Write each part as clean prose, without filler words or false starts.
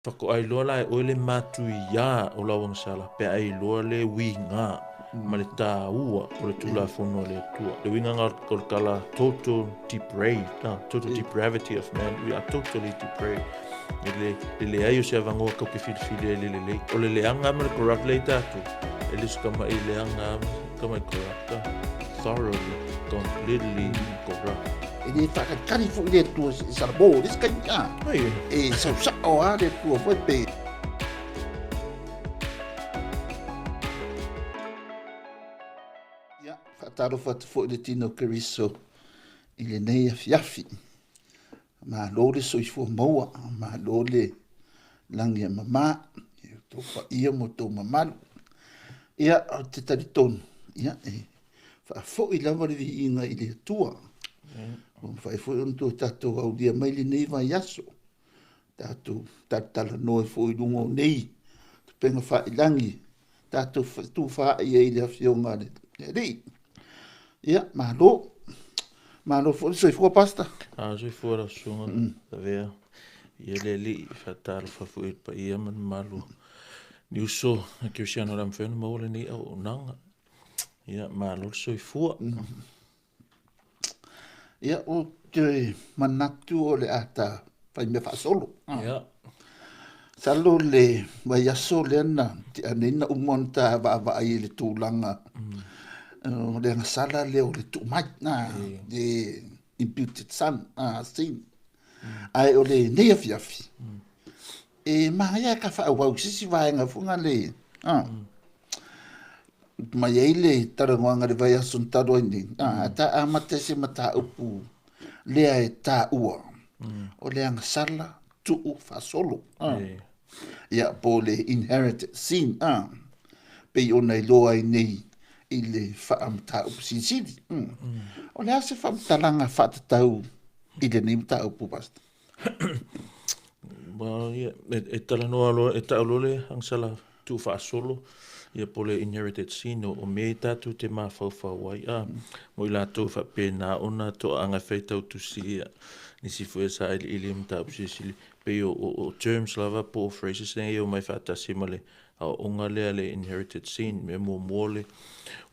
Faatoa iloa la e oe le matuia o lau agasala pe a e iloa le uiga ma le taua o le Tulafono a le Atua. Le uiga na o le tala total depraved, total depravity of man, we are totally depraved. I le, le leai o se avanoa tatou te filifili ai le lelei. O le leaga ma le corrupt lea i tatou, e le o se tama'i leaga ma se tama'i corrupt, thoroughly, completely corrupt. E le faatalitali foi le Atua i Salamo i le isi taimi, a. E sau sao lava le Atua foi pe. Ia, faatalofa atu foi i le tino o Keriso i lenei afiafi. Malo le soifua maua, malo le lagi e mama i outou paia ma outou mamalu. Ia, ou te talitonu, ia, e faafoi lava le viiga i le Atua. Ua mafai foi ona toe tatou aulia mai lenei vaiaso, tatou talatalanoa foi i luga o nei tupega failagi, tatou tufaai ai i le Afioga a le Alii. Ia, malo. Malo foi le soifua, Pastor. A, soifua lau susuga, Lavea. Ia le Alii, faatalofa foi i le paia ma le mamalu ni uso a Kerisiano o le a mafai ona maua lenei auaunaga. Ia, malo le soifua. Ia, ou te manatu o le a ta fai mea faasolo. Ia. Masalo le vaiaso lea na tea nei na uma ona ta vaavaai i le tulaga o le agasala lea o le tuu mai, the imputed son, sin. Ae o lenei afiafi, e manaia ka faaauau i se isi vaega foi na le, mai ai le talanoaga i le vaiaso talu ai nei, a ta amata i se mataupu lea e taua, o le agasala tuu faasolo. Ia, po o le inherited sin, pei ona iloa ai nei i le faamataupu silisili. O le a se faamatalaga faatatau i lenei mataupu, Pastor? Well, ia, e talanoa loa, e tau loa le agasala tuufaasolo, ia po o le inherited sin, o mea i tatou te mafaufau ai, a, mo i latou e faapena ona toaaga e faitau tusi, ia, nisi foi e sailiili i mataupu silisili, pei o terms lava po o phrases nei e omai faatasi ma le aoaoga lea le inherited sin. Mea muamua o le,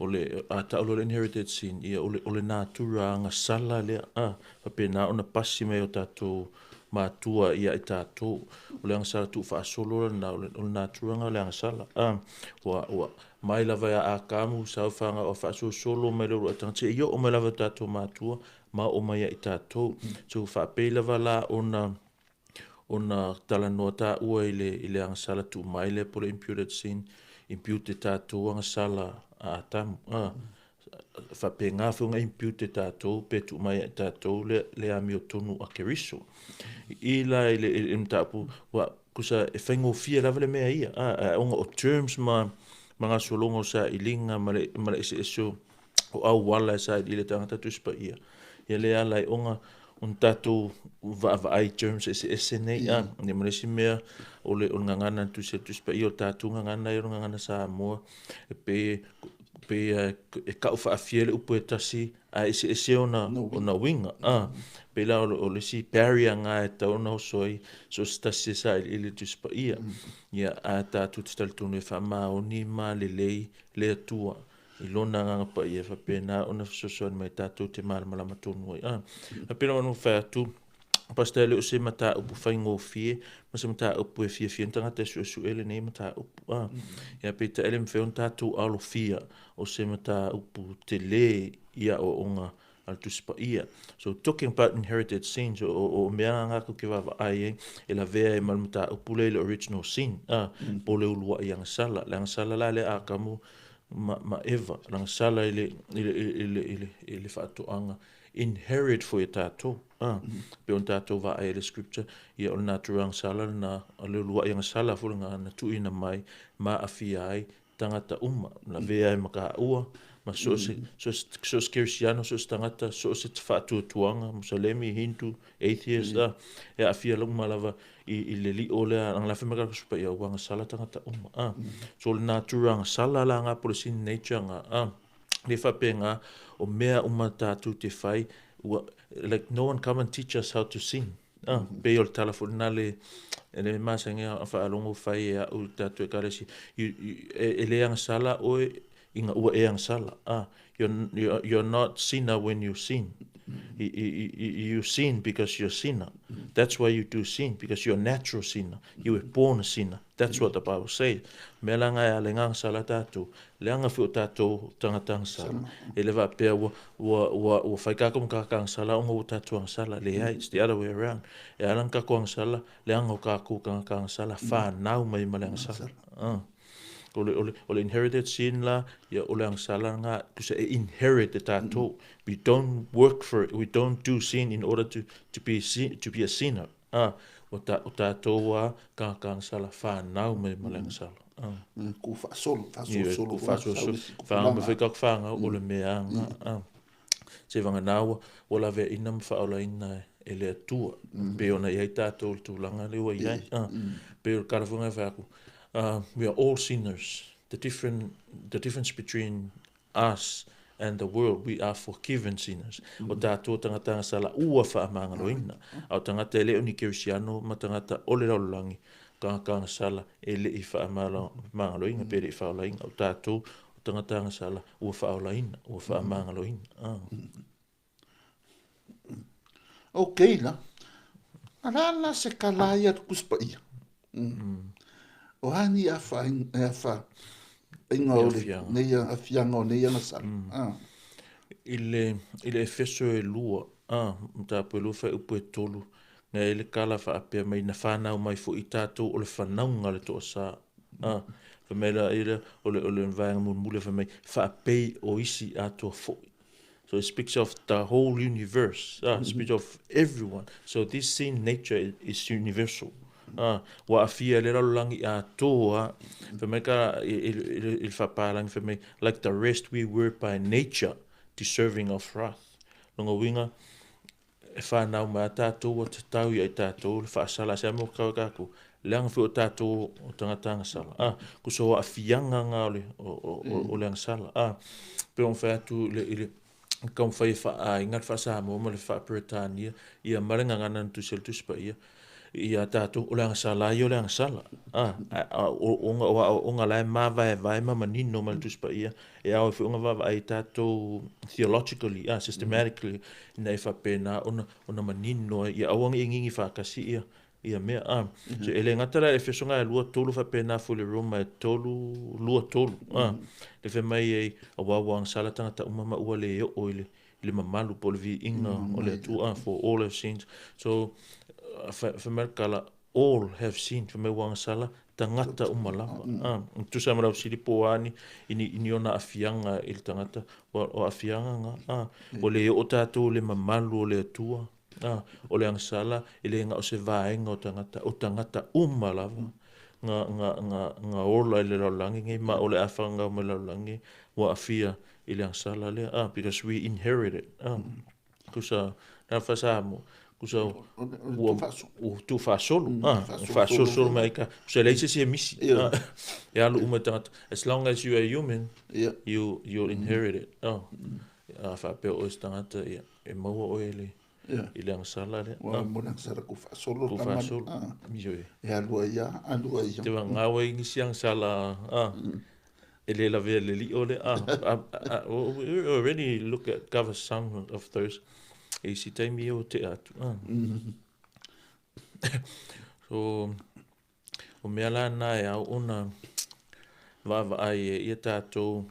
o le, a tau loa le inherited sin, ia o le, o le natura agasala lea, a, faapena ona pasi mai o tatou matua ia i tatou. O le agasala tuufaasolo lena, o le, o le natura lena o le agasala. A, ua, ua mai lava ia Atamu, saofaga o faasolosolo mai le uluai tagata, seia oo mai lava i tatou matua, ma oo mai ia i tatou. So, faapei lava la ona ona talanoa taua i le, i le agasala tuu mai lea po o le imputed sin, impute tatou agasala a Atamu. A, faapena foi ona impute tatou pe tuu mai ia i tatou le, le amiotonu a Keriso. I la i le, i le mataupu, ua, kusa e faigofie lava le mea ia, a, ae ona o terms ma, ma gasologa o sailiga ma le, ma le eseese o, o auala e saili le tagata Tusi Paia. Ia le ala ai ona ona tatou vaavaai i terms eseese nei, a, ia ma le isi mea o le, o le gagana Tusi a le Tusi Paia, o le tatou gagana ia o le gagana Samoa, e pei, pei e kau faafia le upu e tasi ae eseese ona, ona uiga, a. Pei la o le isi barrier na e tatau ona oso ai so o se tasi e sailiili i le Tusi Paia. Ia, ae tatou te talitonu e faamaoni ma lelei le Atua i Lona Agaga Paia e faapena ona fesoasoani mai tatou te malamalama tonu ai. A, e pei ona ou fai atu, Pastor, e le o se mataupu faigofie ma se mataupu e fiafia ni tagata e suesue lenei mataupu. A, ia peitai e le mafai ona tatou alofia o se mataupu tele i aoaoga a le Tusi Paia. So talking about inherited sins, o mea nga tatou te vaavaai ai, e lavea ai ma le mataupu lea i le original sin, a, po o le uluai agasala. Le agasala la lea a Atamu ma Eva, le agasala i le, i le, i le, i le, i le faatoaga, inherit foi e tatou, a, pei ona tatou vaai i le scripture, ia o le natura agasala lena, o le uluai agasala foi lena na tuuina mai ma aafia ai tagata uma, lavea ai ma taua, ma so o se, so o se kerisiano, so o se tagata, so o se faatuatuaga, Musalemi, Hindu, atheist, a, e aafia uma lava i, i le lio lea, langa la fai mai ka Tusi Paia, ua agasala tagata uma, a. So o le natura agasala la nga po o le sin nature nga, a. Le faapena, o mea uma tatou te fai, ua, like no one come and teach us how to sin. A, pei o le tala foi lena le, E le masani ona faalogo fai e a'u i le tatou Ekalesia, e le agasala oe ina ua e agasala. You're not sinner when you sin. You sin because you're sinner. That's why you do sin, because you're a natural sinner. You were born a sinner. That's what the Bible says. Mea la nga e ala i nga agasala tatou, leaga foi o tatou tagata agasala. E le faapea ua, ua, ua, ua fai kākou ma tagata agasala ona ua tatou agasala. Leai, it's the other way around. E ala ona tatou agasala, leaga o tatou tagata agasala, fanau mai ma le agasala. O le, o le, o le inherited sin la, ia o le agasala nga, tusa e inherit e tatou. We don't work for it. We don't do sin in order to be a sinner. O, ta, o tatou a tagata agasala, fanau mai ma le agasala. Ku faasolo, faasolosolo. Ku faasolosolo. Faagau mai foi kaku fagau o le mea aga. Se vagana ua, ua laveaina ma faaolaina e le Atua. Pei ona i ai tatou i le tulaga lea ua i ai. Pei o le kalafoga e fai atu, we are all sinners. The difference between us and the world, we are forgiven sinners. O tatou tagata agasala ua faamagaloina. A o tagata e le o ni kerisiano ma tagata o le lalolagi, tagata agasala e le i faamagaloina pe le i faaolaina. O tatou o tagata agasala ua faaolaina, ua faamagaloina. Ok la. A la la se kala ia le Tusi Paia. O a ni afa inga o le nei afiaga o nei agasala. I le Efeso e 2, mataupu e 2 fuaiupu e 3, na e le kala faapea mai na fanau mai fo'i tatou o le fanauga le toasā. Fai mai la ia o le vaega mulimuli fai mai faapei o isi atoa fo'i. So it speaks of the whole universe. It speaks of everyone. So this sin nature is universal. Ua aafia le lalolagi atoa. Fai mai ka i le faapalagi fai mai, like the rest we were by nature deserving of wrath. Lona uiga e fanau mai a tatou ua tatau ia i tatou le faasala se amo kau kakou. Leaga foi o tatou o tagata agasala. Kusa o aafiaga nga o le, o le agasala. Pe ona fai atu i le taumafai e faaaiga le faa-Samoa ma le faa-Peretania ia ma le gagana na tusi e le Tusi Paia ia tatou o le agasala ia o le agasala. Ona o aoaoga la e mavaevae ma manino ma le Tusi Paia e ao ai foi ona vaavaai tatou theologically, systematically, ina e faapena ona manino ai ia aua ne i gigi faatasi ia mea. So e le gata la e Efeso ga e 2:3, faapena foi le Roma e 3:2-3. Le fai mai ai auā ua agasala tagata uma ma ua le oo i le mamalu po o le viiga o le Atua, for all have sinned. So fai mai le kala, all have sinned, fai mai ua agasala tagata uma lava. Tusa ma lausili po o ani i ni ona aafiaga i le tagata o aafiaga ga ua le oo tatou le mamalu o le Atua. O le agasala e le ga o se vaega o tagata, o tagata uma lava nga ola i le lalolagi nei ma o le a fagau mai le lalolagi ua aafia i le agasala lea, because we inherit it. Kusa na faasamo kusa ua tuufaasolo, faasolosolo mai ka kusa e leai se isi e misi e alu uma i tagata. As long as you are human, you'll inherit it. A faapea oe se tagata ia e maua oe le i le agasala lea. Ua mo le agasala ku faasolo. Ku faasolo. Ioe. E alua ia, alua ia. Te gaua i nisi agasala e le lavea le lio le. We already look at cover some of those e isi taimi o te atu. So o mea la na e ao ona vaavaai e ia tatou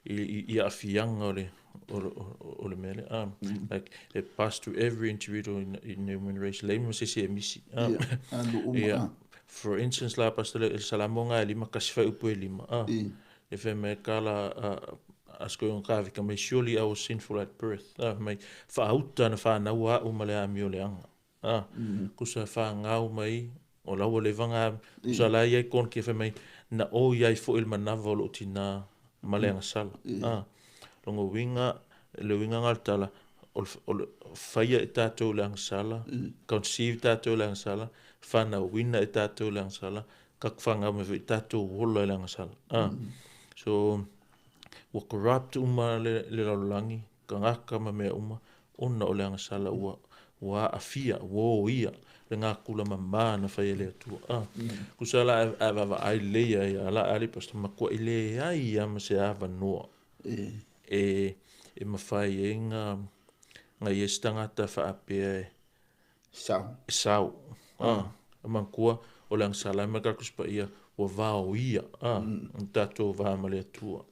i aafiaga o le mea lea. Like it passed to every individual in the human race. Leai ma se isi e misi. Alu uma. For instance la pastor le Salamo nga e 51 fuaiupu e 5. E fai mai kala asko ka vika mai, surely I was sinful at birth. Mai faauta na whanau au ma le amio le anga. Kusa whangau mai o laua le vanga kusa la iai kon ke fai mai na o iai fo il manava o lo tina ma le agasala. Longa uiga le uiga nga le tala o le faia e tatou le agasala, conceive tatou le agasala, whanauina e tatou le agasala, kaku whangau mai foi tatou ola i le agasala. So ua corrupt uma le lalolagi tagata ma mea uma ona o le agasala ua aafia ua oia. le gakula mamā na faia e le Atua. A, tusa la a vaavaai lelei ai a la ali pastor matua'i leai lava ma se avanoa e e mafai ai na na i ai se tagata faapea e Sao. E sao. A, e manatua o le agasala ai ma le tatou Tusi Paia ua vaoia a o tatou va ma le Atua.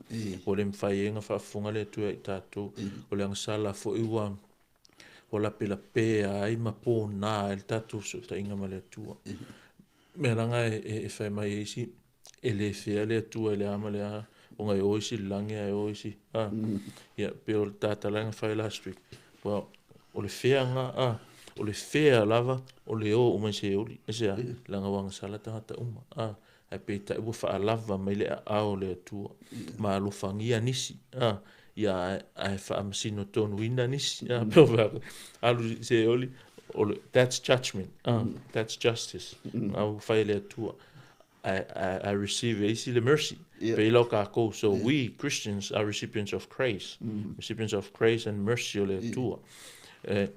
Ua le mafai ai ona faafofoga le Atua ia i tatou. O le agasala foi ua ua lapelapea ai ma pona ai le tatou fesootaiga ma le Atua. O mea leaga e fai mai ai isi, e le fair le Atua i le a ma le a, ona e o isi i le lagi ae o isi, a. Ia, pei o le tatalaga na fai last week, well, o le fair lena, a, o le fair lava o le o uma i Seoli, aisea? Leaga ua agasala tagata uma, a, ae peitai ua faalava mai le aao o le Atua ma alofagia nisi, a, ia ae faamasino tonuina nisi, a, pei o fai alu i Seoli, o le, that's judgment, a, that's justice, na ua fai e le Atua. Ae receive e isi le mercy, pei la o kākou, so we Christians are recipients of grace, recipients of grace and mercy o le Atua. E,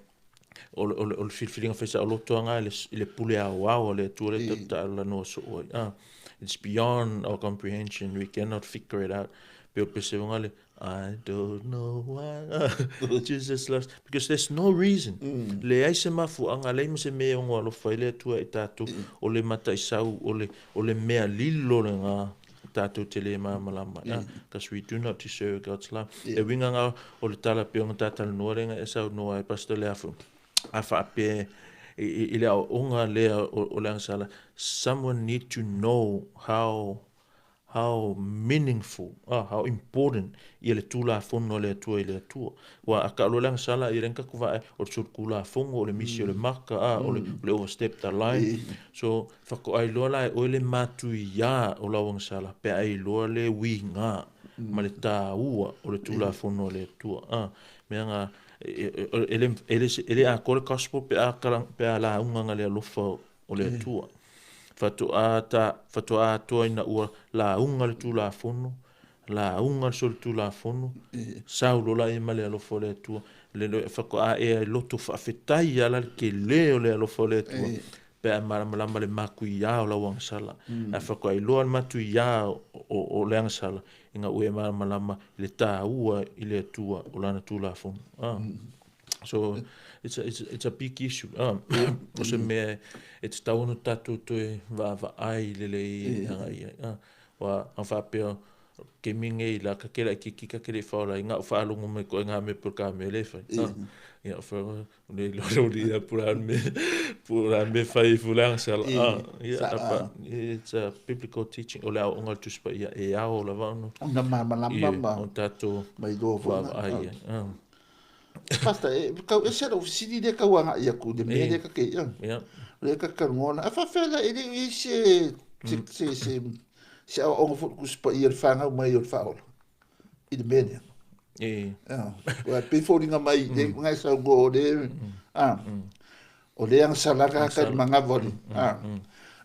o le, o le, o le filifiliga fai saoloto lava i le pule aoao a le Atua lea tatou talanoa soo ai. Ah, it's beyond our comprehension, we cannot figure it out. Pei o pese ona le, I don't know why Jesus loves, because there's no reason. Leai se mafuaaga, leai ma se mea e ono alofa ai le Atua i tatou, o le mataisau, o le mea lilo lena tatou te le malamalama ai, because we do not deserve God's love. E uiga na o le tala pei ona ta talanoa lea na e saunoa ai Pastor Leafu, a faapea i le aoaoga lea o le agasala, someone need to know how meaningful, how important ia le Tulafono a le Atua i le Atua. Aua a taaloa le agasala, ia lea na tatou vaai, o le solitulafono, o le misi o le maka, o le overstep the line. So, faatoa iloa la e oe le matuia o lau agasala pe a e iloa le uiga ma le taua o le Tulafono a le Atua. Mea na, e le atoa le gospel pe a pe a lauga na le alofa o le Atua. Faatoa ta, faatoa atoa ina ua lauga le Tulafono, lauga le solitulafono, sau loa la ma le alofa o le Atua, le faatoa ea i loto faafetai ala le tele o le alofa o le Atua, pe a malamalama le matuia o lau agasala. Ae faatoa iloa le matuia o le agasala, ina ua e malamalama i le taua i le Atua o lana Tulafono. So, it's a big issue. O se mea e tatau ona tatou toe vaavaai lelei agai i ai. Aua a faapea, taimi nei la ka ke laitiiti ka ke le i whaola i ngā o whaalogo mai koe ngā mea pura ka mea le whai. Ia, o whaola, o nei loa leo li pura me, pura me whai fulanga sala. Ia, apa, it's a biblical teaching. O le ao onga le Tusi Paia e ao lava ono. Ona malamalama ma. O tātou mai loa foi. Vaavaai ai. Pastor, e kau ese lou fesili lea kau agai atu i le mea lea ka ke ia. Lea ka talanoa. A faafefea la e le i ai se se se se se aoaoga foi o le Tusi Paia i le fanau mai o le Faaola i le mea lea. Ua e pei foliga mai le nga e saunoa o le a o le agasala ka ka i manava o le a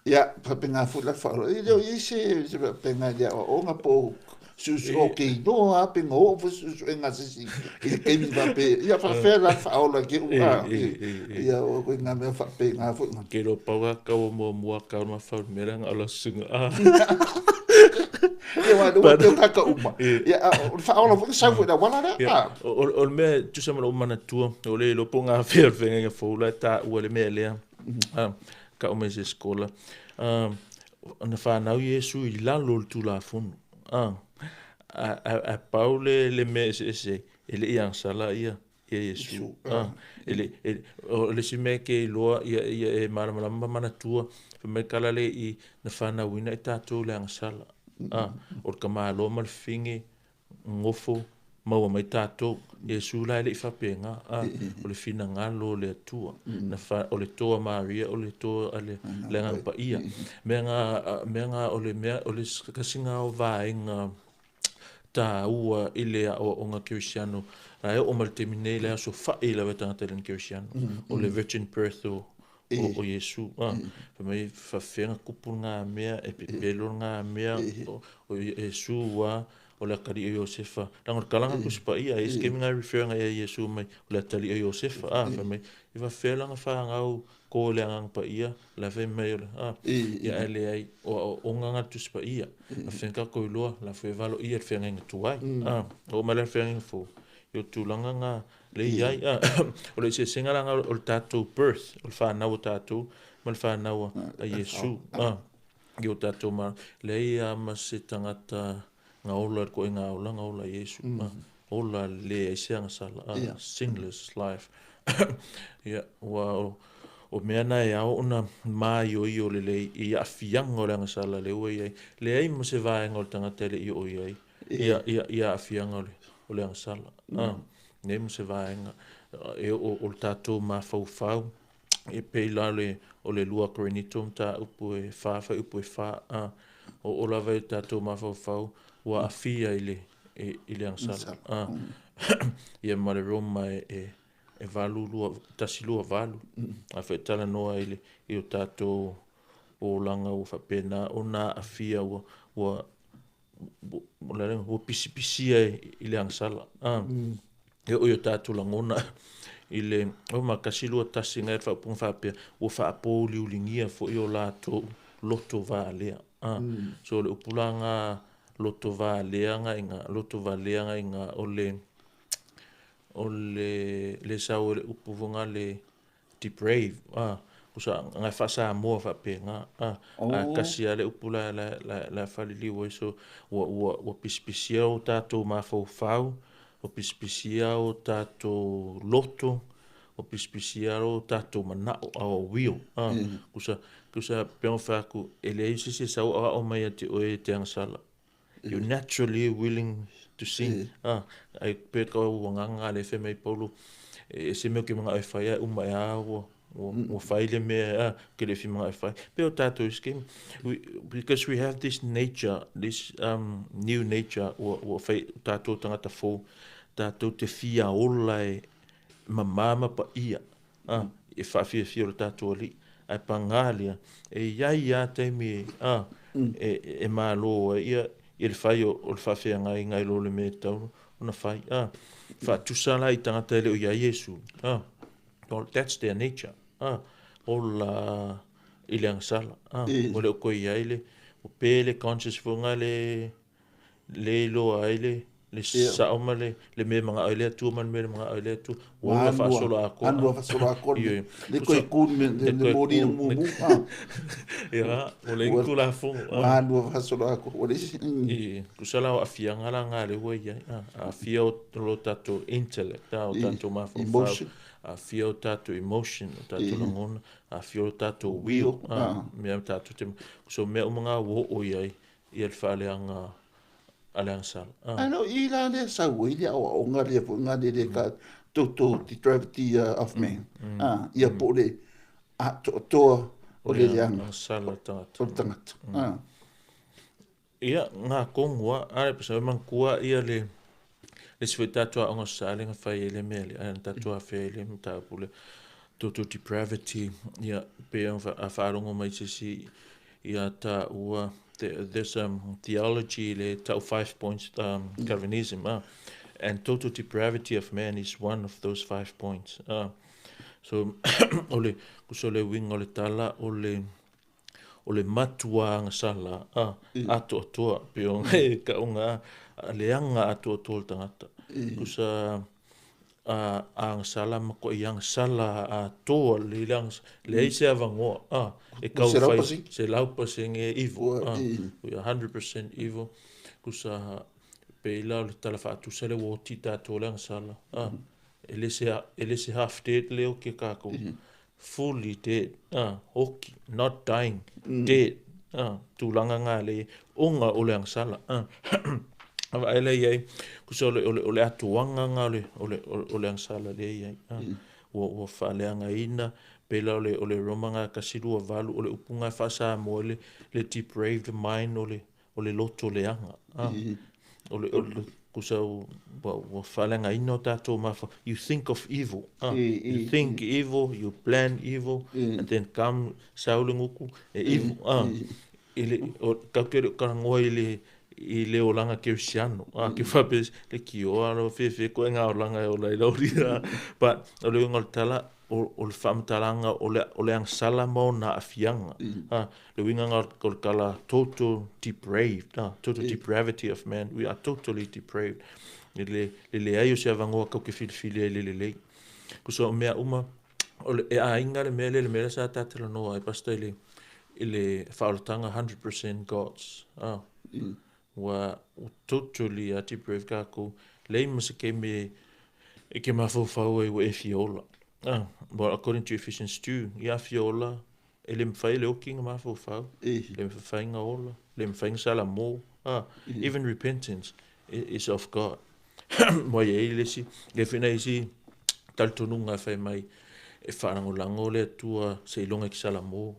ia faapena foi la le Faaola. E le o i ai se se faapena i le aoaoga po o suesuega o ke iloa a pe na oo foi suesuega a se isi i le taimi faapea ia faafefea la le Faaola ke u a ia o koe ngā mea faapena foi na. Ke iloa pau a kau o muamua kau ma whau mea ranga o la susuga a. Ia wa le ua teo kaka uma. Ia o le Faaola foi na sau foi le auala lea a. O le mea tusa ma lou manatua o le iloa po o ngā whea o le whengainga fou la e tāua le mea lea kau mai se sekola na whanau Iesu i lalo o le Tulafono. A pau le mea eseese e le i agasala ia ia Iesu. E le, e, o le isi mea ke iloa ia, ia e malamalama ma manatua, fai mai kala le i na whanauina i tātou le agasala. O le tamāloa ma le fafine, nofo, maua mai tātou. Iesu la e le i faapena, o le finagalo o le Atua. Na wha, o le toa Maria, o le toa a le, le Agaga Paia. Mea ngā, mea ngā, o le mea, o le kasi ngā o vaega tāua i le aoaoga Kerisiano, la e oo mai le taimi nei, le aso fa'i lava e tagata i lana Kerisiano, o le virgin birth o, o Iesu. Fai mai, faafefea na tupu ngā mea, e pepelo ngā mea, o Iesu ua o le atalii o Iosefa, leaga o le talaga Tusi Paia, e i ai se taimi na e refer agai ia Iesu mai o le atalii o Iosefa, a, fai mai, e faapefea la ona fanau to i le Agaga Paia, la e fai mai o le, a, ia ae leai, o aoaoga na a le Tusi Paia, a faapefea ona tatou iloa, o la foi e valoia i le feagaiga tuai, a, oo mai la i le feagaiga fou, ia o tulaga na lea e i ai, a, o le eseesega la na o le tatou birth, o le fanau a tatou ma le fanau a Iesu, a. I o tatou ma leai a ma se tagata na ola i le koʻiga ola na ola Iesu. Ola le ai se agasala, sinless life. Ia, ua o mea na e ao ona maioio lelei i aafiaga o le agasala lea ua i ai. Leai ma se vaega o le tagata e le i oo i ai ia aafiaga o le agasala. Leai ma se vaega e oo o le tatou mafaufau e pei la le o le 2 Korinito mataupu e 4 fuaiupu e 4, a oo lava i tatou mafaufau ua aafia i le i le agasala. A ia ma le Roma e 8 2 1 2 8 a foi talanoa i le i o tatou olaga ua faapena ona aafia ua ua ua pisipisia i le agasala. A e oo i o tatou lagona i le Roma 1 2 1 na e faaupuga faapea ua faapouliuligia foi o latou loto valea. A so o le upu la na loto valea na ina loto valea na ina o le o le le sau le upu foi le deprave, a kusa ngai faa-Samoa faapena, a a kasi lava le upu la la la la faliliu ai so ua ua ua pisipisia o tatou mafaufau, ua pisipisia o tatou loto, ua pisipisia o tatou manao, our will, a kusa kusa pei ona fai atu e leai se isi e sau aoao mai ia te oe e te agasala. You naturally willing to sin. Ah, ai pe ka ua nganga le fe mai Paulo e se mea ke manga e fai ai uma e a ua ua ua fai le mea a ke le fi manga e fai. Pe o tātou scheme we, because we have this nature, this new nature ua ua fai tātou tangata fou, tātou te fia ola e mamā ma paia. A, e faafiafia o le tatou Alii, ae pagā lea, e i ai lava taimi a, e, e malo ai ia, ia le fai o, o le faafeagaiga i lo le mea e tatau ona fai. A, faatusa la i tagata e le o i ai Iesu. A, well, that's their nature. A, ola i le agasala. A, ua le o toe i ai le, ua pe le conscious foi nga le, le iloa ai le le sao ma le le mea manao ai le Atua ma le mea le manao ai le Atua. Ua ola faasolo atoa. Alu faasolo atoa. Le koe ku le le moli le mumu. Ia, o le Tulafono. Ua alu faasolo atoa. Ua le isi. I, tusa la o aafiaga la nga le ua i ai. Aafia o lo tatou intellect, o tatou mafaufau. Aafia o tatou emotion, o tatou lagona. Aafia o tatou will. Mea tatou te, so mea uma nga ua oo i ai ia le faaleaga a le agasala. Ae le o i la lea sau ai le aoaoga lea foi nga le le ka total depravity of man. A, ia po o le atoatoa o le leaga agasala o le tagata. O le tagata. A. Ia, nga tonu a, a le pasau manatua ia le le isi foi tatou aoga o Sale na fai ai le mea lea, na tatou afea ai le mataupu lea, total depravity, ia, pei ona a faalogo mai se isi ia taua, there's a theology le tau 5 points Calvinism, and total depravity of man is one of those 5 points. So, o le, kusa o le uiga o le tala, o le, o le matua agasala, a, atoatoa, pei ona e kauga, a, leaga atoatoa o le tagata. Kusa, a agasala ma koʻi agasala atoa lelei le agasala, leai se avanoa, a, e tau fai, 100% evil, a, we are 100% evil, kusa pei la o le tala faatusa lea ua oti tatou le agasala, a, e le se, e le se half dead le oki a kākou, fully dead, a, oki, not dying, dead, a, tulaga na le ona o le agasala, a. A vaai la i ai, kusa o le, o le, o le atoaga na o le, o le, o le agasala lea i ai. A, ua, ua faaleagaina, pei la o le, o le Roma na 1:28, o le upu na e faa-Samoa le, le depraved mind o le, o le loto leaga. A, o le, o le, kusa ua, ua faaleagaina o tatou mafa, you think of evil. A, you think evil, you plan evil, and then come sau le gutu, e evil. A, i le, o, tatou te le o talanoa i le, i le olaga kerisiano. A ke faapea le kioa lo fefe koe ngā olaga e ola i lauli. But o le uiga o le tala, o le faamatalaga o le agasala ma ona aafiaga. A, le uiga o le tala total depraved, total depravity of man. We are totally depraved. I le leai o se avanoa kau ke filifili ai le lelei. Kusa o mea uma, o le, e aiga le mea lea, le mea lea sa tatalanoa ai, Pastor, i le faaolataga 100% God's. Ua totally a depraved kākou. Leai ma se taimi e ke mafaufau ai ua e fia ola. Well, according to Ephesians 2, ia fia ola, e le mawhai le oki ngā mafaufau, le mawhai ngā ola, le mawhai ngā sala mō. Even repentance is of God. Mua i ei le si, le whina i si talitonuga e fai mai e whaarangolango le Atua se ilonga ki sala mō.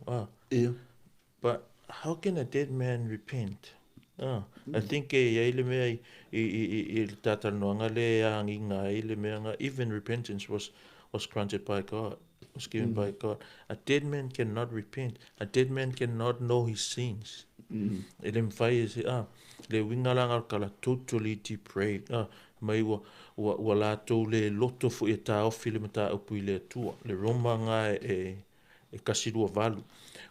But how can a dead man repent? I think e iai le mea i le tātalanoanga le e aangiga ai le mea nga, even repentance was granted by God, was given by God. A dead man cannot repent. A dead man cannot know his sins. E le mawhai e se, le uiga la ngā kala totally depraved. Mai ua lātou le loto fo i e tāofi le mataupu i le Atua. Le Roma ngā e kasi lua valu.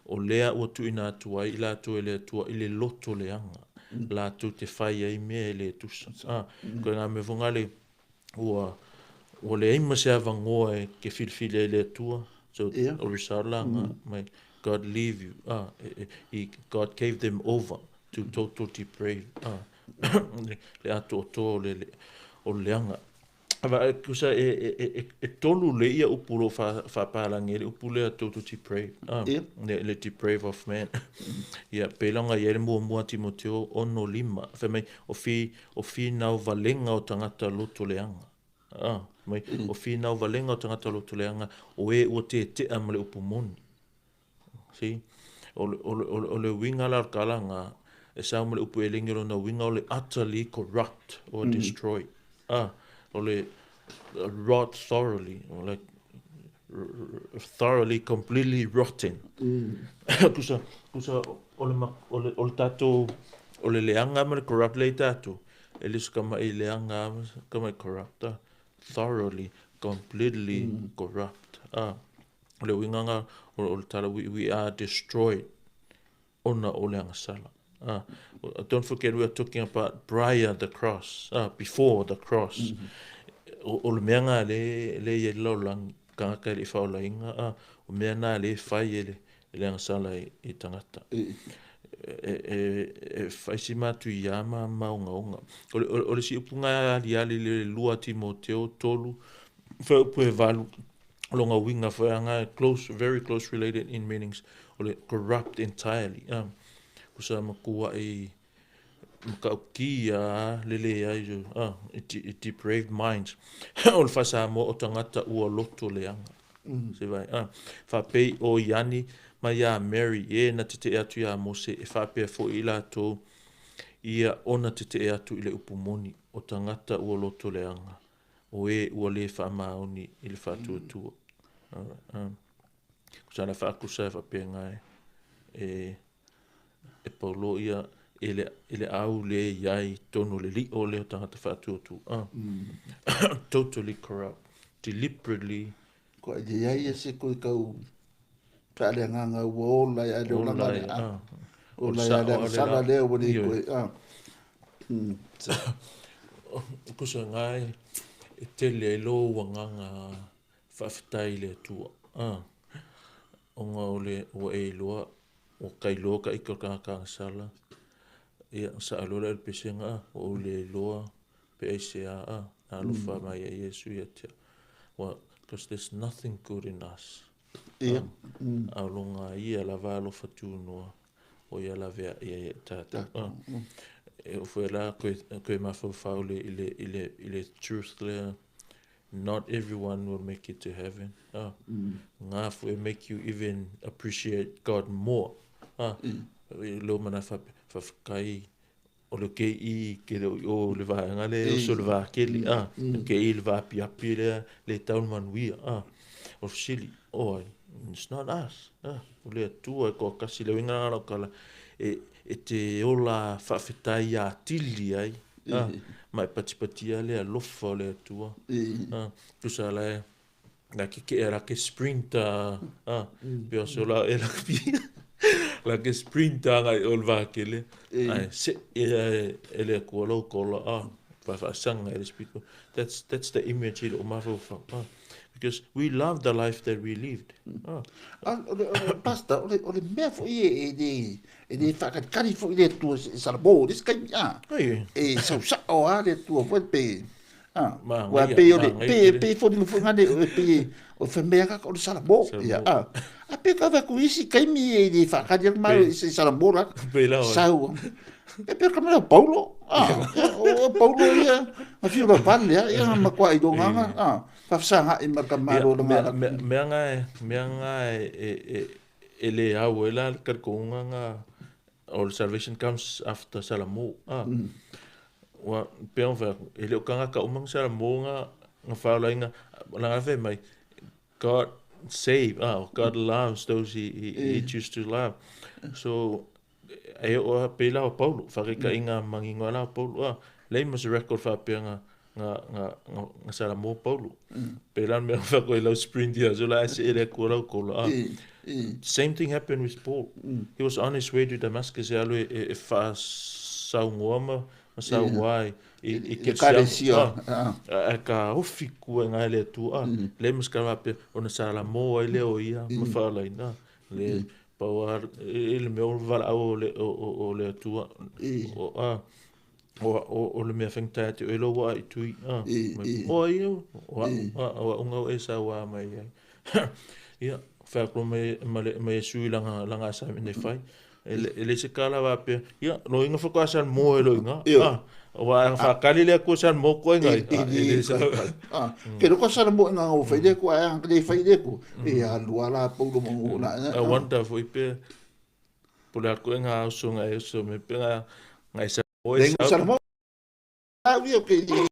O lea ua tuuina atu ai i latou e le Atua i le loto leaga. Latou te fai ai mea e le tusa. Koe ngā mea fonga le ua leai ma se avanoa e ke filifili ai le Atua. So, o result la ngā, mai, God leave you. God gave them over to total depraved. Le atoa toa o le leaga. Ava kusa e tolu le ia upu lo whaapalangi, le upu lea total depraved. Le deprave of man. Ia, pelanga ia le mua mua Timoteo 6:5. Whai mai, o fi nau valenga o tangata loto leanga. Mai, o fi nau valenga o tangata loto leanga, o e ua te tea ma le upu moni. See? O le uiga la o le kalanga, e sao ma le upu e lengi lona uiga o le utterly corrupt or destroyed. O le rot thoroughly, or like thoroughly, completely rotten. Kusa o le tātou, o le leanga ma le corrupt le tātou. E le suka mai leanga ka mai corrupt. Thoroughly, completely corrupt. O le uiga nga, o le tala, we are destroyed ona o le agasala. Don't forget we are talking about prior the cross, before the cross. O le mea ngā le ia laulangi, kangaka i le whaolainga, o mea nā le whai e le agasala i tangata. E whaisi mātu i ama maunga onga. O le si upunga ali ali le lua Timoteo 3, whaupu e valu, longa winga whaanga, close, very close related in meanings, o le corrupt entirely. Kusa makua i makaukia lele ai, depraved minds. O le whasa mo o tangata ua loto leanga. Se vai, whapei o Iani mai ia Mary, e na te te atu ia Mose, e whapea fo i lātou, ia ona te te atu i le upu moni, o tangata ua loto leanga. O e ua le whaamaoni i le whaatuatua. Kusa la whaakusa e whapea ngai e paulo ia e le au le iai tonu le li o le o tangata whaatuatua. Totally corrupt. Deliberately. Ko e iai e se koe kau whaale nganga ua ola ia le olanga le a. Ola ia le sala lea ua le koe. Kusa ngai e tele e lo ua nganga whaafetai le Atua. Onga o le ua e iloa, ua kailoa ka ika o kangakanga sala. Ia, sa alola el pesenga, o le iloa pe ai se a, na alofa mai e Iesu ia tea. Well, because there's nothing good in us. A longa ia lava alofa tūnoa, o ia lavea ia ia tātou. E o fue la koe mawhauwhau le i le truth lea. Not everyone will make it to heaven. Ngā fue make you even appreciate God more. Lo mana whawhakai o le ke i ke le o le vaanga le o so le vaakeli. Ke i le vaapiapi lea le taun manuia. O sili, oh, it's not us. O le Atua e koa kasi le winga ngā kala. E e te ola faafetai atili ai, ma e patipatia le alofa o le Atua. Tusa la e la ke ke la ke sprint pe o so la e la la ke sprint ngai o le vakele ai se e e le Atua lou kola faafaasaga e le Spirit. That's the image i lou mafaufau, because we love the life that we lived. Pastor, o le mea foi e le faakalikali foi le Atua i Salamo, le isi taimi, e sausao lava le Atua foi pe, ua pei o le, pei foliga foi ngane, pei o fai mai o le Salamo, ia, a pe ka ave atu isi taimi e le faakali atu malo i Salamo la, sau, e pe ka mea o Paulo, o Paulo ia, na fiu la vale, ia, na matua ilogaga, faafesagai ma le tamalo o le galatu. Mea nga mea nga e le au e la le talitonuga nga o le salvation comes after Salamo. Ua pei ona fai atu, e le o tagata uma na Salamo nga faolaina laga fai mai God save, God loves those he choose to love. So e oo lava pei la o Paulo, faataitaiga manino lava la o Paulo, leai ma se record faapea nga Salamo Paulo. Pei la mea fai atu ai lau sprint ia so la e see le Atua lau kola. Same thing happened with Paul. He was on his way to Damascus e alu e faasaugoa ma sauā i Kerisiano. Ae ka ofi kua i ngai le Atua. Leai ma se kala faapea ona Salamo ai lea o ia ma faalaina. Le pau lava i le mea o le valaau o le Atua. O le mea faigata ia te oe lou aa i tui. O ai au? O au, o au nga o e sauā mai ai. Ia, fai atu ma Iesu i lana assignment e fai. E leai se tala faapea, ia, loiga faatoa Salmo e loiga. Aua a faatali le Atua Salmo koe ngai. E le sa. Ke loko Salmo nga o fai le ko a le fai le ko. E a lua la paulo mo la. I wonder foi pe po le atu e ngā uso ngai uso me pe ngā ngai sa o e sa. Salmo au ia ke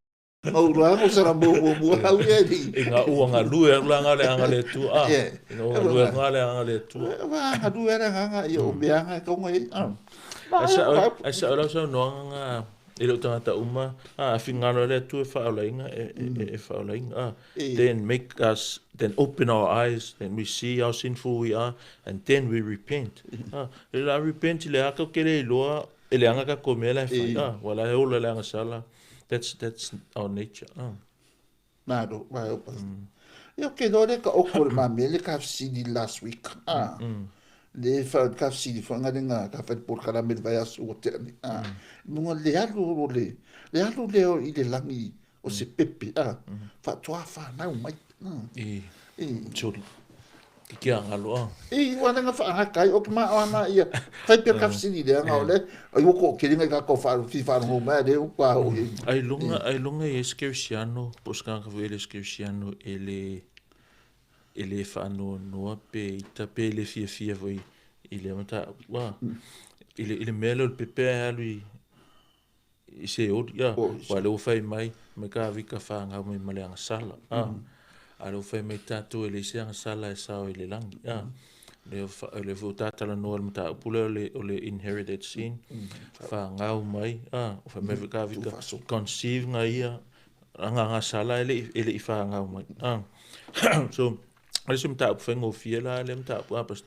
Mau roa mo sara mo mo mo au ia ni. I ngā ua ngā lue la ngā le anga le tua. I ngā ua lue ngā le anga le tua. Wa ngā lue le anga i o mea ngā kaunga i. Ai sa o lau sau noanga ngā e leo tangata uma, a whingalo le Atua e whaolainga, e whaolainga. Then make us, then open our eyes, then we see how sinful we are, and then we repent. E la repent i le aka o ke le iloa, e le anga ka ko mea la e whai, wa la e ola le anga sala. That's our nature. Nā ro, wā opa. Ia ke loa le ka oko le mā mea le ka fesili last week. Le fa ka fesili whanga le ngā ka whai por kara me le vai aso o te ane. Munga le alu o le, le alu leo i le langi o se pepe. Whaatoa whanau mai. I, sori. Ki a ngalo a. I ua nga whaangakai o ke maa o ana ia. Whai pia ka fesili le anga o le. Ai oko o kerenga i ka kau whaaro fi whaaro hou mai le upa o i. Ai lunga, ai lunga i ese Kerisiano, po se kanga foi ele Kerisiano e le whaanoanoa pe ita pe le fia fia foi i le mata wa i le mea leo le pepe e alu i se ori ia wa le fai mai me ka vika whaangau mai ma le anga sala a le fai mai tātou e le isi anga sala e sao i le langi le fo tātala noa le mata upule o le inherited sin whaangau mai o fai mai ka vika conceive nga ia anga anga sala e le i whaangau mai so ale se mata upu whaingo fia la le mata upu apas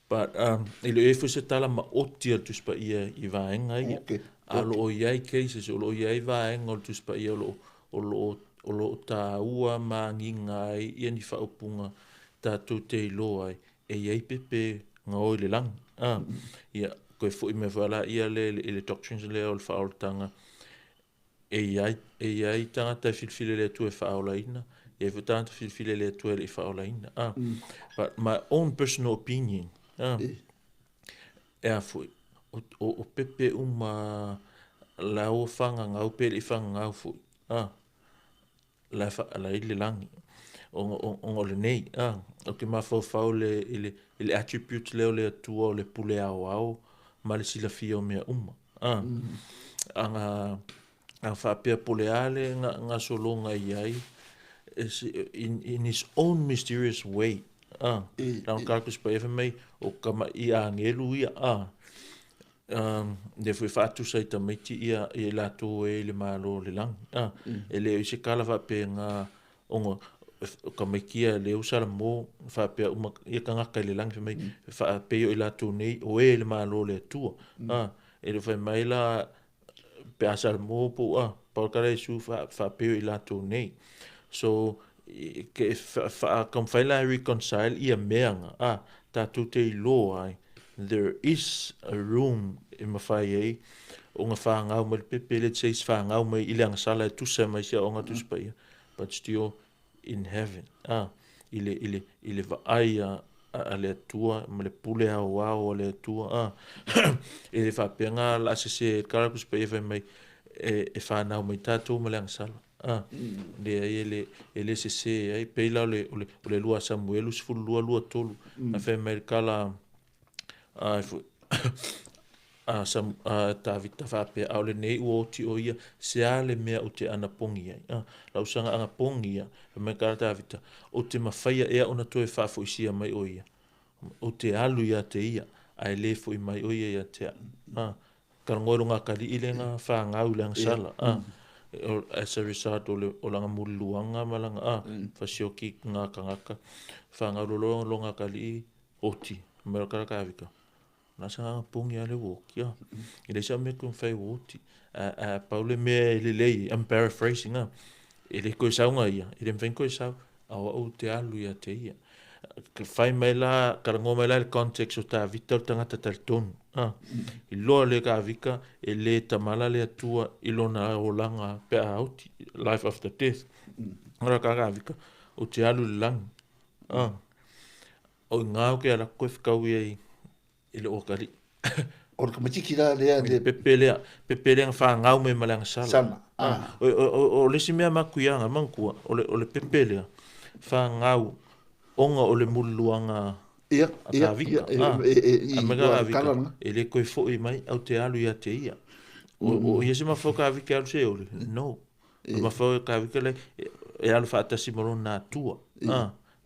but i le e se tala ma oti al tuspa ia i vaenga ia a lo o iai cases o lo o iai vaenga o le tuspa ia o lo o tāua magiga ai ia ni faaupuga tatou te iloa ai e iai pepe gaoi le lagi ia koe foʻi mea foi laia le i le doctrines lea o le faaolataga e iai tagata e filifili le Atua e faaolaina e iai foi tagata filifili le Atua e leʻi faaolaina but my own personal opinion e a foi o pepe uma la ua fagagau pe leʻi fagagau foi la la i le lagi ona o lenei o ke mafaufau le i le attribute lea o le Atua o le pule aoao ma le silafia o mea uma aga faapea po le a le gasologa i ai in his own mysterious way lana kalkus pa e fai mai o kamaʻi agelu ia Lea foi e faatusa i tamaiti ia i latou e i le Malo o le lagi. E le o i se kala faapena ona o tamaiti ia lea ua salamo faapea uma ia tagata i le lagi fai mai faapei o i latou nei o e i le Malo o le Atua. E le o fai mai la pe a salamo po ua pau le tala a Iesu faapei o i latou nei. So ke taumafai la e reconcile ia mea na, tatou te iloa ai there is a room e mafai ai ona fanau mai le pepe, let's say fanau mai i le agasala e tusa mai si aoga Tusi Paia, but still in heaven, i le, i le, i le vaai a le Atua ma le pule aoao a le Atua, e le faapea na la sese kala Tusi Paia fai mai e fanau mai tatou ma le agasala. Leai e le sese ai pei la o le 2 Samuelu 12 23 na fai mai le kala a Tavita faapea a o lenei ua oti o ia se a le mea o te anapogi ai. Lau saga anapogi ia fai mai kala Tavita o te mafaia ea ona toe faafoisia mai o ia o te alu ia te ia ae le foi mai o ia ia te au. Talanoa i lo ngā kali'i le ngā whāngau le agasala. As a result o le o langa muliluaga ma langa fasioki ngā kangaka whāngau lolo lo ngā kali'i oti mai o kala kavika. Na sa pongi ale wo kia. I le sa me kun fai oti. A paule me le lei, I'm paraphrasing E le koe saunga ia, e le mwhain koe sau, a o au te alu ia te ia. Whai mai la, karango mai la le context o tā vita o tangata talitonu. I loa le ka vika, e le tamala le atua i lona olanga pe a oti, life after death. Ora ka ka vika, o te alu le langi. O ngā o ke ala koe whikau ia i le okari. O le kamatiki la lea le pepe lea, pepe lea whāngau me malanga sala. Sana. O le si mea makuianga, mangkua, o le pepe lea, whāngau, onga o le muluanga ia, a ia, tā vika. Ia, e, A i, mega ua a vika. kala nga. E le koe foi mai, au te alu ia te ia. O ia se mawhau ka vika alu se ole. No. O mawhau ka vika le, e alu whaatasi moro nā tua.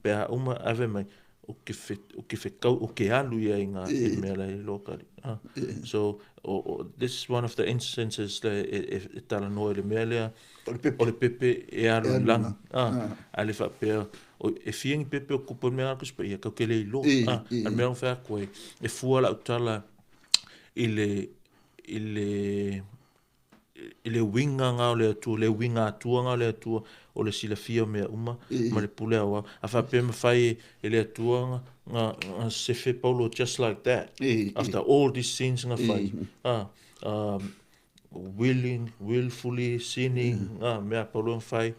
Pe a uma ave mai, o ke whekau, o ke alu ia i ngā i mea lai lokali. So, this is one of the instances le e tala noa i le mea lea, O le pepe. o le pepe e alu E alu langa. langa. A le whapea, o, e fiangi pepe o kupu mea aku sipa, ia kau ke le ilo. A mea o whea koe, e fua lau tala i le winga ngā o le atua, le winga atua ngā o le atua, o le silafia o mea uma, ma le pule au au. A whapea mawhai e le atua ngā sefe Paulo just like that. After all these sins ngā whai. Willing, willfully sinning, mea Paulo ngā whai,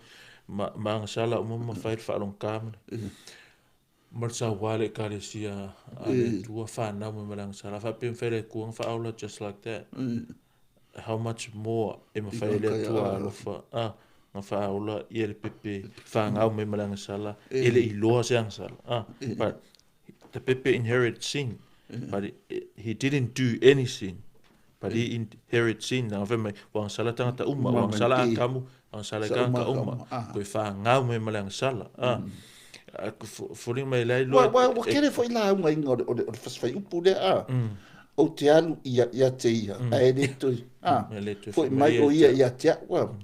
ma ngā sala uma ma whai le whaalong kāmene. Ma le sa wale ka le sia a le atua whānau me malanga sala. Whapea mawhai le kua ngā whaola just like that. How much more e mawhai le atua alofa. Ngā whaola i le pepe whāngau me malanga sala, e le iloa se ang sala. But the pepe inherit sin, but he didn't do any sin. But he inherit sin. Nā whai mai, wang sala tangata uma, wang sala akamu, wang sala Sa kanga uma uma. ka uma. Koe whāngau me malanga sala. Furing mai lai loa Wa kere foi la unga inga o le fasfai upu lea, O te alu ia te ia, a e le toi. E le toi Foi foi mai mai o ia ia te ia te au.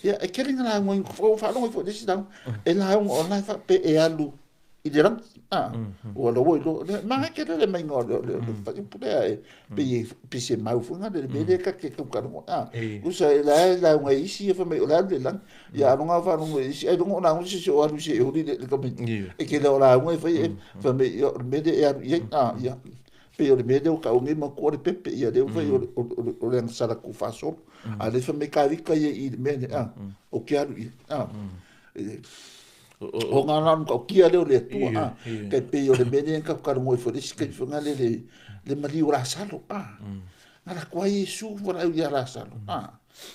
Ia, e kere ngā la unga inga, whaalongo i foi lesi lau, e la unga o lai wha pe e alu i le rangi. Ua lo oi lo, le, ma kere le mai ngā o le whai upu lea, e, pe i, pe se mau fo ngā le me le ka ke kau karongo. Usa e la e la unga isi e wha mai o la alu le langi. Ia, alonga whaalongo isi, ai longo o la unga sisi o alu se e hori le kame. E ke le o la unga e whai e, wha mai, ia, o le mele e alu i ai. Ia. Pe o le mele o ka onge ma kua le pepe, ia le o whai o le angsala ku whasolo. A le wha me ka vika ia i le mele, o ke alu ia. O ngā nanu ka o kia leo le atua, Kei pe o le mele ka karongo i wharesi, kei whanga le mali o la salo, Ngā la kua Iesu wala au ia la salo,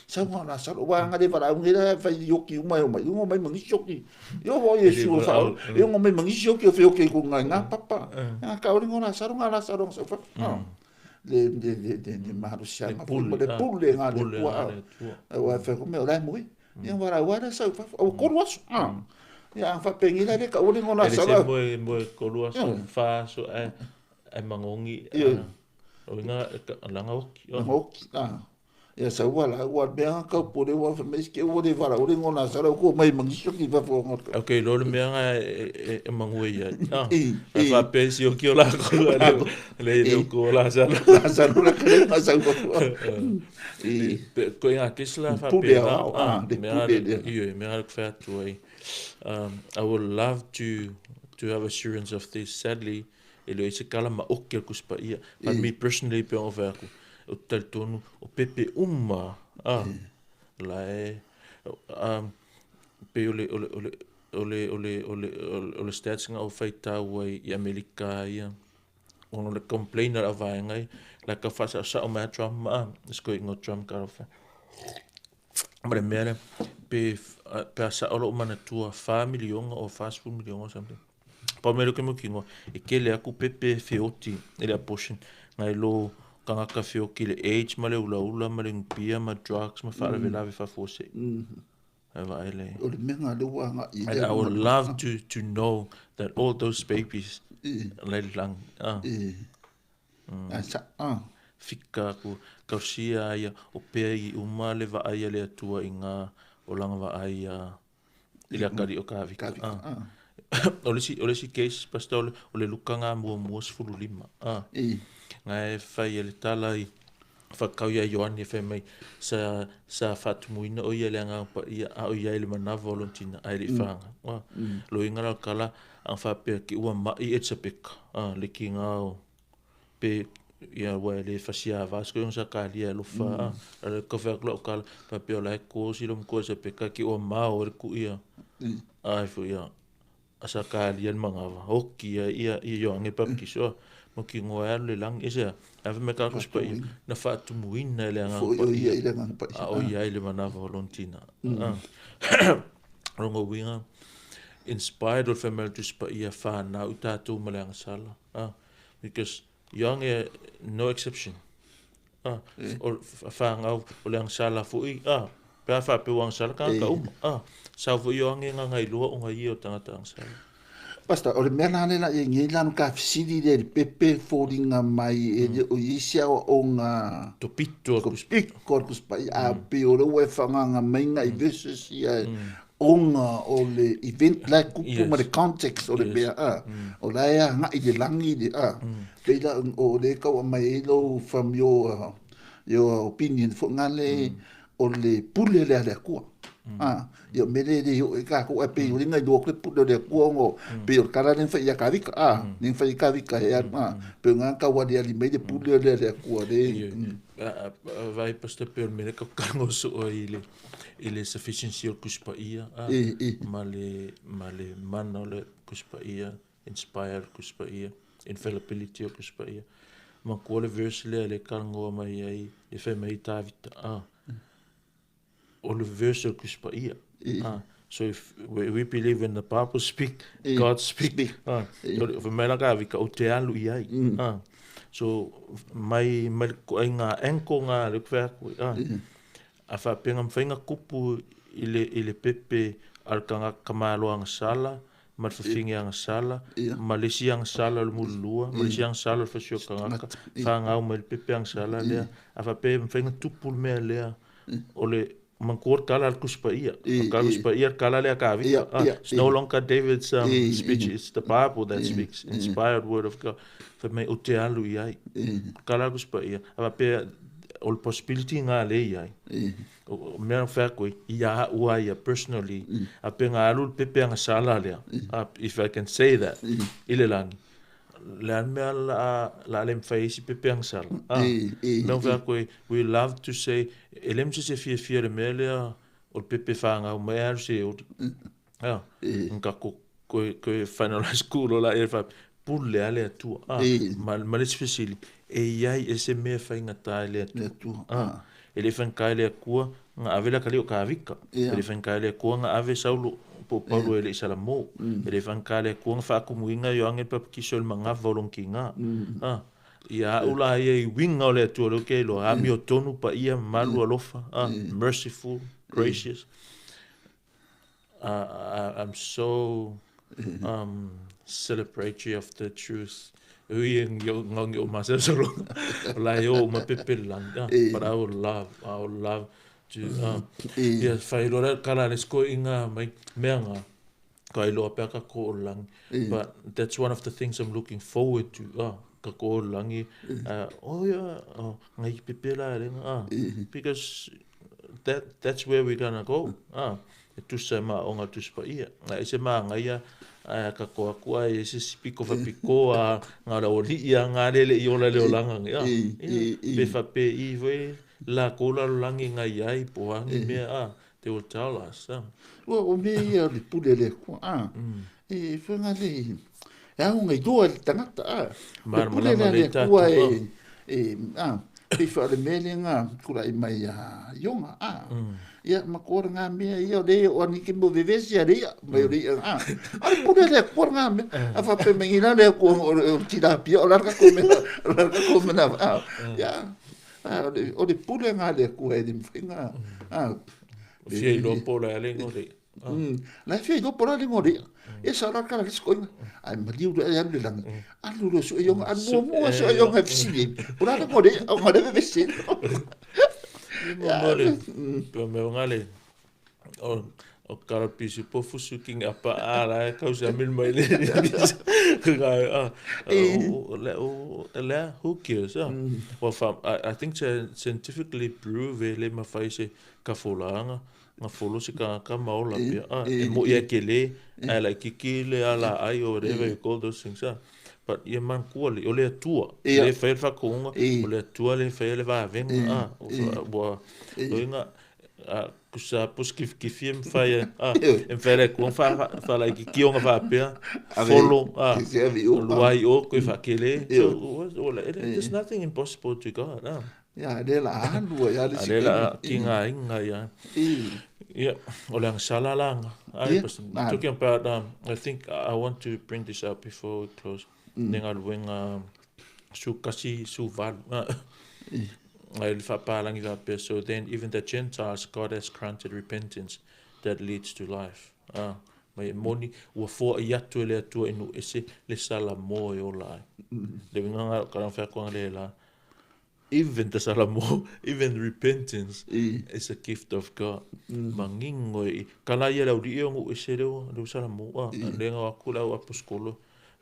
Sau ngā la salo, wā ngā le wala au ngira whai yoki umai o mai, ungo mai mangisi yoki. Io wā Iesu o whao, e ungo mai mangisi yoki o whio ke ko ngai ngā papa. Ngā ka ore ngā la salo, ngā la salo, ngā sau wha. Le mahalo sia Le ngā pule, le pule ngā le pule kua, ngā le tua. Wā whai ko mea o lai mui. Ia wā rau wā sau wha, o koru aso. Ia, ang whapengi la le ka ore ngā la E le salo. se moe koru aso, wha aso, e mangongi, O inga langa oki. Langa oki. Ah. Ia saua la ua mea kau pole ua fa mai ke ua le vala ule ngona sala ko mai mangisho ki fa fo ngota. Okay, lo le mea nga e mangue ia. Ah. E fa pesi o ki o la ko le le le ko la sala. La sala la kale ma sau fa. E ko inga kisla fa pe. Ah, mea le mea le fa tu ai. I would love to have assurance of this. Sadly, e le se kala ma oki al kuspa ia. But me personally pe o fa ku. O talitonu o pepe uma a la e pe o le o le o le o le o le o le o le stats nga o faitau ai i Amerika ia ona le complain a vaenga ai la ka fa sa sa o ma Trump ma sko ngo Trump ka fa ma le mea le pe pe sa o lo mana tua 4 miliona o 4 miliona something pa me lo ke mo kingo e kele aku pepe feoti e le abortion ngai lo kangaka feoki le AIDS ma le ula ula ma le ngupia ma drugs ma faalavelave faafuasei. E vaai le. O le mea le ua agai i And I would love to know that all those babies le lang. Ah. A sa ah. Fika ku kausia ia o pea i uma le vaai a le Atua i ngā o langa vaai a i le akali o kavika. Ah. O le isi case, pastor, o le lukanga mua mua 15. Ah. Ngai fai e le tala i whakau ia Ioane e whai mai sa sa whatumuina o ia le anga pa ia a o ia i le manawa o lontina ai le whanga. Lo inga la kala ang whapea ki ua mai e tsapeka. Ah, le ki ngā o pe ia ua le fasia vasko yung sa kalia lo fa. Le ka whea kula o kala whapea o lai ko si lo mkoa tsapeka ki ua mao e ku ia. Ai fu ia asa kalia le mangawa. Oki ia ia Ioane papikiso. Mo ki ngoa alu le langi ese ave me ka kuspa ia na faatumuina le agaga paia i le agaga paia a o iai le manava o lona tina rongo uiga inspired o le family tuspa ia whanau i tātou ma le agasala because young e no exception o whangau o le agasala fo'i pe a whapeu agasala ka ka uma sau fo'i o ange ngā ngai lua o ngai ia o tangata agasala. Pastor, o le mea la le la e ngei lano ka fisili le le pepe fōringa mai e le o isi au o ngā to pito ko piko ko spai a pe o le ua e whanganga mai ngā i verses ia o ngā o le event la kupu ma le context o le mea a o la ea ngā i le langi le a pe la o le kau mai e lo from your opinion fo ngā le o le pule le ale akua. Ah, ia mele le o e ka ko e pe o linga do kle pule le akua ngo pe o kala le fa ia ka vika ah le fa ia ka vika e ah pe nga ka wa le ali me le pule le le akua le vai pastor pe mele ka kango so o ile ile sufficiency o kuspa ia ah male mana o le kuspa ia inspired kuspa ia infallibility o kuspa ia ma ko le verse le le kango mai ai le fa mai Tavita ah o le verse o kuspa ia. So if we believe in the Bible speak, God speak. O mea ka vika o te alu i ai. So mai ko ai ngā enko ngā le kwea koe. A whapenga mwhainga kupu i le pepe al ka kamalo anga sala, ma le whawhingi anga sala, ma le si anga sala o le mululua, ma le si anga sala o le whasio kangaka, whangau mai le pepe anga sala lea. A whape mwhainga tupu le mea lea. O le mankuor kala al kuspa ia. Kala kuspa ia kala lea ka vika. It's no longer David's speech, it's the Bible that speaks, inspired word of God. Fa mai o te alu i ai. Kala kuspa ia. A pe o le possibility ngā le i ai. O mea whea koe, ia ua ia personally, a pe ngā alu le pepe anga sala lea. If I can say that, i le langi. Le an mea la le mwhai isi pepe anga sala. Mea whea koe, we love to say, e le mse se fia fia le mea lea o le pepe whangau mai aru se ori. Nga koe finalize school o la e wha pule a le atua. Ma le sifisili, e iai e se mea whainga tae le atua. E le whangai le akua ngā ave la kali o ka vika. E le whangai le akua ngā ave saulo po Paulo e le isala mō. E le whangai le akua ngā whaakumuinga i o ange papikiso le manga vaulonki ngā. Ia ula ia i winga o le atua le ke lo ami o tonu pa ia malu alofa. Merciful, gracious. I'm so celebratory of the truth. E ui e ngongi o masalosaloga o la e o uma pepe le lagi, but I would love to ia failoa le kala le sikoiʻiga mai mea ga ka iloa pea ka ko o le lagi, but that's one of the things I'm looking forward to, ka ko o le lagi, oh yeah, oh ngai pepe la le because that's where we're gonna go, e tusa e maʻaoga Tusi Paia a ese magaia ae ka ko aku ai e se piko fa piko a nga le aualiʻi a ga le leʻi ola le olaga ia pe faapē i foi lakou lalolagi ngai ai po o agi mea they will tell us. Ua o mea ia o le pule le Atua e faiga le e aoga iloa i le tagata le pule lea le Atua e pei foi o le mea lea na tulai mai ia Iona ia ma ko ngā mea ia o le o ani ke mo vevesi a le ia mai o le ia a le pule le Atua ngā mea a faapea mai ina le Atua o le tilapia o la ka ko mea o la ka ko mea ia o le pule ngā le Atua e le mawhai ngā Fia iloa po o le ale ngo le. La fia iloa po o le ale ngo le ia sa la kala le sikoiga ai maliu le ai alu le lagi alu le sue ionga alu muamua sue ionga e fesili ai o la le ngo le o ngo le vevesi. Ia mo le pe me ngale o kala pisi po fusu king apa a la e kausa mil mai le ga o le o le who cares. Well, I think scientifically prove le mafai se kafolaaga ga folo se tagata ma ola pea e moʻi ae kelē ae laʻikiki le alaai or whatever you call those things, but ia manatua le o le Atua le faia le faatonuga, o le Atua le faia le vavega ua loiga tusa po se kifikifi e mafai e mafai le Atua faalaititia ona faapea folo luai o toe faakele. So there's nothing impossible to God. Ia le la alu ia le a le la kigaaiga ia ia o le agasala laga ai talking about I think I want to bring this up before we close, le galuega su kasi su valu ai le faapalagi faapea, "So then even the Gentiles God has granted repentance that leads to life." Mai e moni ua foaʻi atu e le Atua i nuu ese le salamo e ola ai le uiga ka fea le la even the salamo, even repentance is a gift of God. Mangingo i kala ia lau li o ngu ese leo leo salamo le nga aku lau aposkolo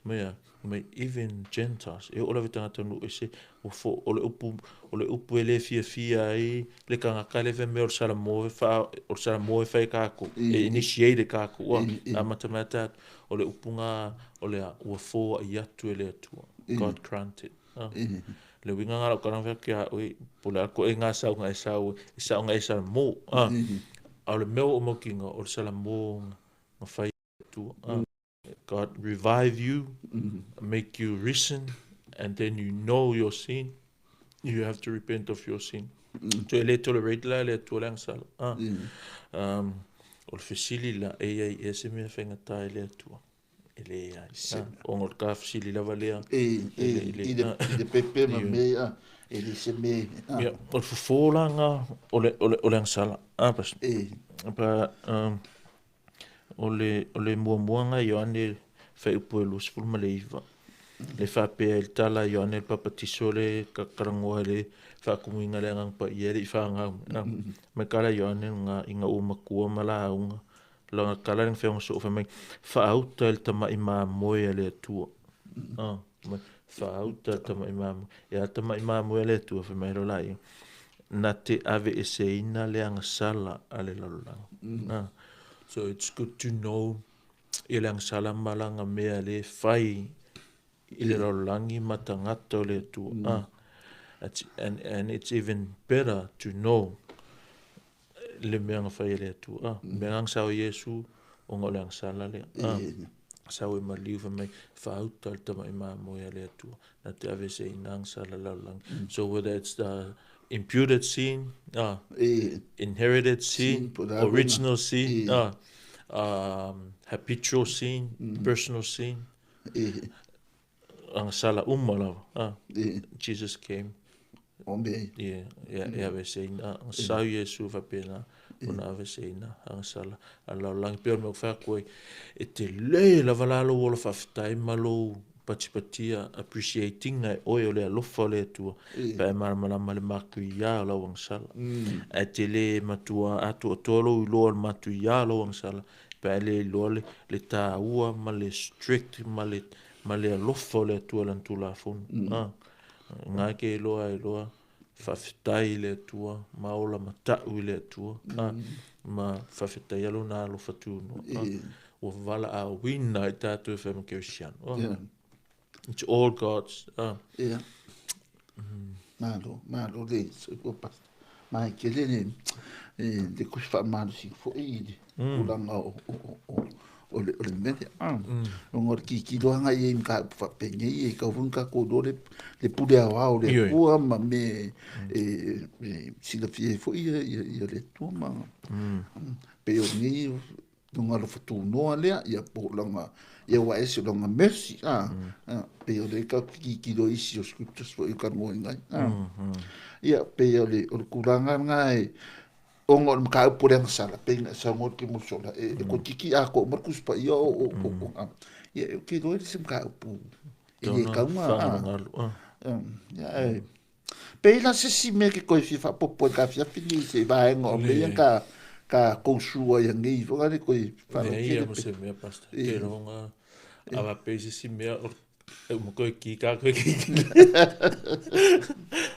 mea mai even Gentiles e o la vitanga nu ese o fo o le upu e le fia fia ai le kanga le fe me o salamo fa o salamo e fa ka ku e initiate ka ku a matamata o le upunga o le ua fo i atu e le Atua, God granted. Le uiga ngā lau karanga whea kia oi po le ako e ngā saunga e sau e saunga e salamo a o le mea o mokinga o le salamo nga whai atua. God revive you, make you risen, and then you know your sin. You have to repent of your sin. So e le tolerate la le Atua le agasala. O le fesili la e iai ea se mea faigata i le Atua? E le ai. Ona o le ka fesili lava lea. E i le pepe ma mea e le se me. Ia, o le fofō la ngā o le agasala. Pas, pa, o le muamuaga Ioane faiupu e 29 le faapea i le tala Ioane le Papatiso le kakalagoa le faakumuiga le Agaga Paia le i fagau mai kala Ioane ga iga ua matua ma lauga laga kala le feoga soo fai mai faauta i le tamaʻi mamoe a le Atua mai faauta le tamaʻi mamoe e a tamaʻi mamoe a le Atua fai mai lo laia na te ave eseina le agasala a le lalolagi. So it's good to know ia le agasala ma laga mea le fai i le lalolagi ma tagata o le Atua. And it's even better to know le mea ga fai e le Atua mea gaga sao Iesu ona o le agasala lea sau e maliu fai mai faauta le tamaʻi mamoe a le Atua na te ave seina agasala lalolagi. So whether it's the imputed sin, inherited sin, original sin, habitual sin, personal sin, agasala uma lava Jesus came o me ia ia e ave seina sau Iesu faapena ona ave seina agasala a lalolagi pei o le mea ua fai atu ai e telē lava la lou ola faafetai ma lou Patipatia appreciating e oe o le alofa o le Atua pe a e malamalama i le matuia o lau agasala. Ae te le matua atoatoa lou iloa o le matuia o lau agasala pe a e le iloa le, le taua ma le strict ma le, ma le alofa o le Atua i Lana Tulafono. Ah, na e ke iloa e iloa faafetai i le Atua ma ola matau i le Atua ah, ma faafetaia lona alofa tunoa. Ah, ua valaauina ai tatou e fai ma Kerisiano. Oh. Yeah. It's all God's. Ah. Yeah. Malo, malo le soifua pastor. Mai tele le le kusi faamalosi foi i le tulaga o le mea lea. Ah. Ona o le tilotilo lava i ai i mataupu faapenei e tatau foi ona tatou iloa le pule aoao o le Atua ma mea e silafia ai foi le Atua ma pei o lenei lona alofa tunoa lea, ia po o lana, ia ua ese o lana mercy, a, pei o lea tatou te tilotilo i isi o scriptures foi o talanoaina ai, a. Ia, pei o le tulaga lena e, ona o le mataupu o le agasala, pei ona e saunoa i le taimi ua sola, e toeitiiti atoa uma le Tusi Paia o, ia, ou te iloa e le se mataupu e le tatau ona, a, ia, ae, Pei la se isi mea ke toe fia faaopoopo i le afiafi nei se vaega o mea ia ka ka go through ai anei foi le toe Leai ia mo se mea pastor. Ke ronga ava pei se isi mea o e uma koe ki ka koe ki.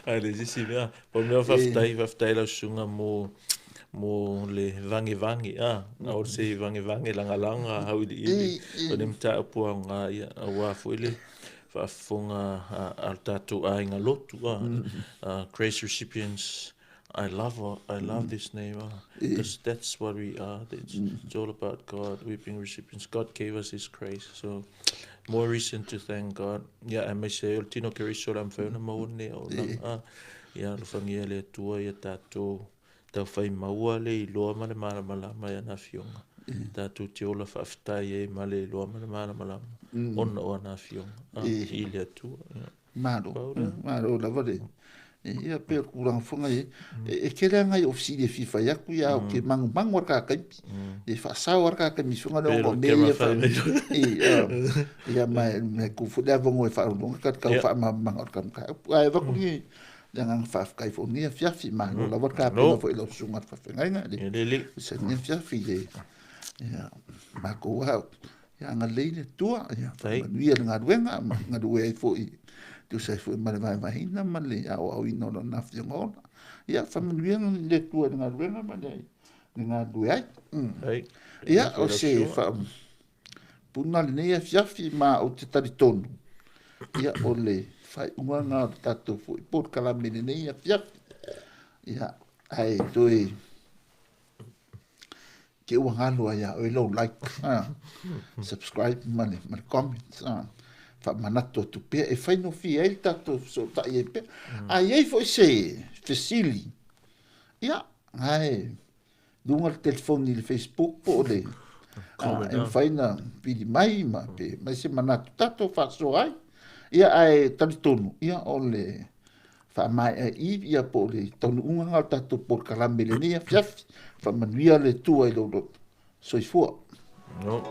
Ai le se isi mea. Po mea faafetai faafetai lau susuga mo mo le vangevange a o se vangevange lagalaga auiliili o le mataupu aoga ia aua foi le faafofoga a lo tatou aiga lotu a Grace Recipients. I love this name because that's what we are. It's all about God. We've been recipients. God gave us His grace. So more reason to thank God. Yeah, aemaise o le tino Keriso o le a mafai ona maua lenei auaunaga. Ia alofagia le Atua ia tatou taufai maua le iloa ma le malamalama i ana afioga. Tatou te ola faafetai ai ma le iloa ma le malamalama ona o ana afioga i le Atua. Yeah. Malo, malo lava le ia pei o le tulaga foi lena e tele lava nai ou fesili e fia fai atu ia ou te magumagu lava le ta taimi. E faasao lava le ta taimi foi lea ona o mea ia ia ma e tuu foi le avanoa e faalogologo ta te tau faamalamalamaga o le ta mataupu. Ae avatu le agaga faafetai foi i lenei afiafi, malo lava le tapena foi i lau susuga i le faafeagaiga i le lenei afiafi i le ia matou lava ia agalelei le Atua, ia faamanuia le galuega ma galue ai foi e tusa ai foi ma le vaevaeina ma le aoaoina o Lana Afioga ola. Ia faamanuia le Atua i le galuega ma le galue ai. Ia, o se faapuna lenei afiafi ma ou te talitonu, ia o le faaiuga lena o le tatou foi polokalame i lenei afiafi. Ia, ae toe te ua galo ai ia oe lou like, subscribe ma le, ma le comment. Faamanatu atu pea e faigofie ai le tatou fesootai ai pea. A i ai foi se fesili, ia, ae luga le telefoni i le Facebook po o le e mafai ona pili mai ma pe mai se manatu tatou faasoa ai. Ia ae talitonu, ia o le faamaea i ia po o le taunuuga lena o le tatou polokalame i lenei afiafi. Faamanuia le Atua i lou loto. Soifua. No.